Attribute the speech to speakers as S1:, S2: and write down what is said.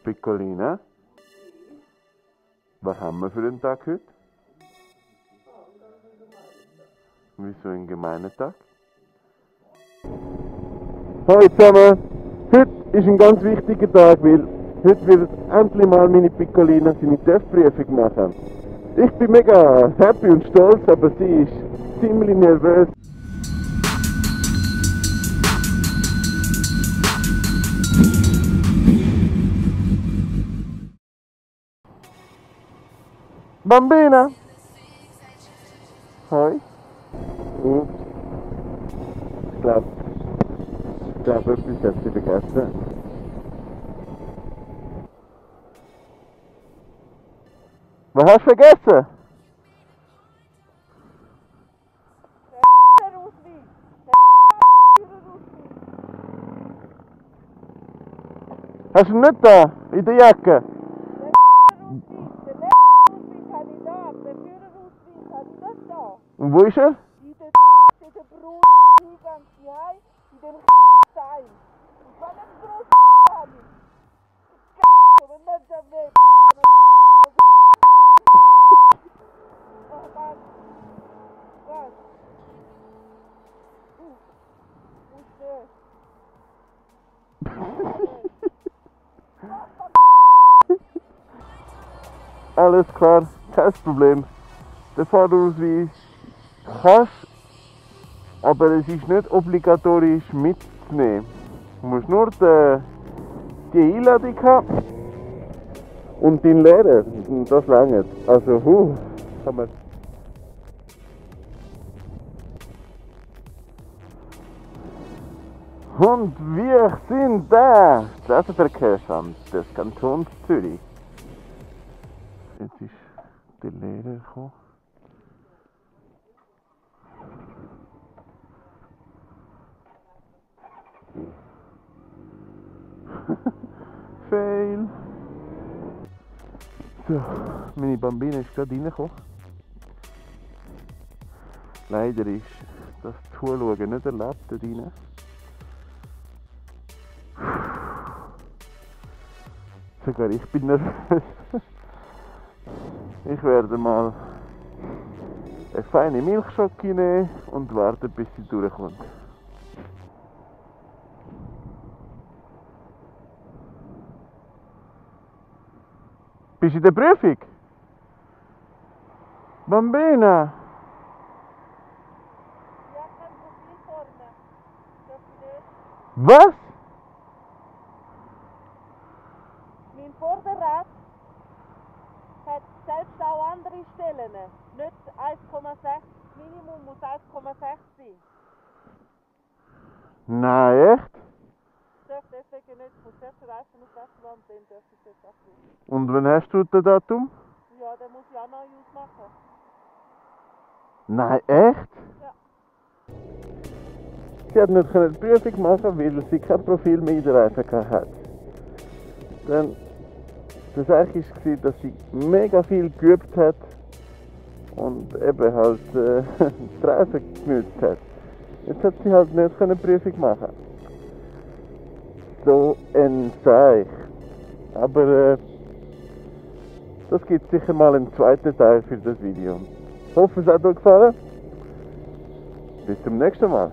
S1: Piccolina? Was haben wir für den Tag heute? Wieso ein gemeiner Tag? Hallo zusammen! Heute ist ein ganz wichtiger Tag, weil heute wird endlich mal meine Piccolina seine TÜV-Prüfung machen. Ich bin mega happy und stolz, aber sie ist ziemlich nervös. Bambina! Hoi! Ups. Ich glaube, etwas hat sie vergessen. Was hast du vergessen? Hast du ihn nicht da? In der Jacke? Und wo ist er?
S2: In der Brust, Eingang, Heim, in dem Stein. Und wenn ein Brust habe ich, wenn nicht der Weg. Was?
S1: Alles klar, kein Problem. Der Fahrausweis kannst, aber es ist nicht obligatorisch mitzunehmen. Du musst nur die Einladung haben und deinen Lehrer. Und das reicht. Also, kann man. Und wir sind der Straßenverkehrsamt des Kantons Zürich. Jetzt ist der Lehrer gekommen. Fail! So, meine Bambina ist gerade reingekommen. Leider ist das Zuschauen nicht erlaubt da rein. Sogar ich bin nervös. Ich werde mal eine feine Milchschocke nehmen und warten, bis sie durchkommt. Bist du in der Prüfung? Bambina!
S2: Ja, kein Profil vorne.
S1: Was?
S2: Mein Vorderrad hat selbst auch andere Stellen. Nicht 1,6. Minimum muss 1,6 sein.
S1: Nein, echt?
S2: Ich darf deswegen nicht. Ich muss erst den Reifen aufwechseln und dann darf ich das abrufen.
S1: Und wann hast du das Datum?
S2: Ja, den muss ich auch neu ausmachen.
S1: Nein, echt?
S2: Ja.
S1: Sie hat nicht die Prüfung machen, weil sie kein Profil mehr in der Reifen hatte. Dann, das eigentlich war, dass sie mega viel geübt hat und eben halt die Reifen genutzt hat. Jetzt hat sie halt nicht die Prüfung machen. So ein Zeich. Aber das gibt sicher mal einen zweiten Teil für das Video. Ich hoffe, es hat euch gefallen. Bis zum nächsten Mal.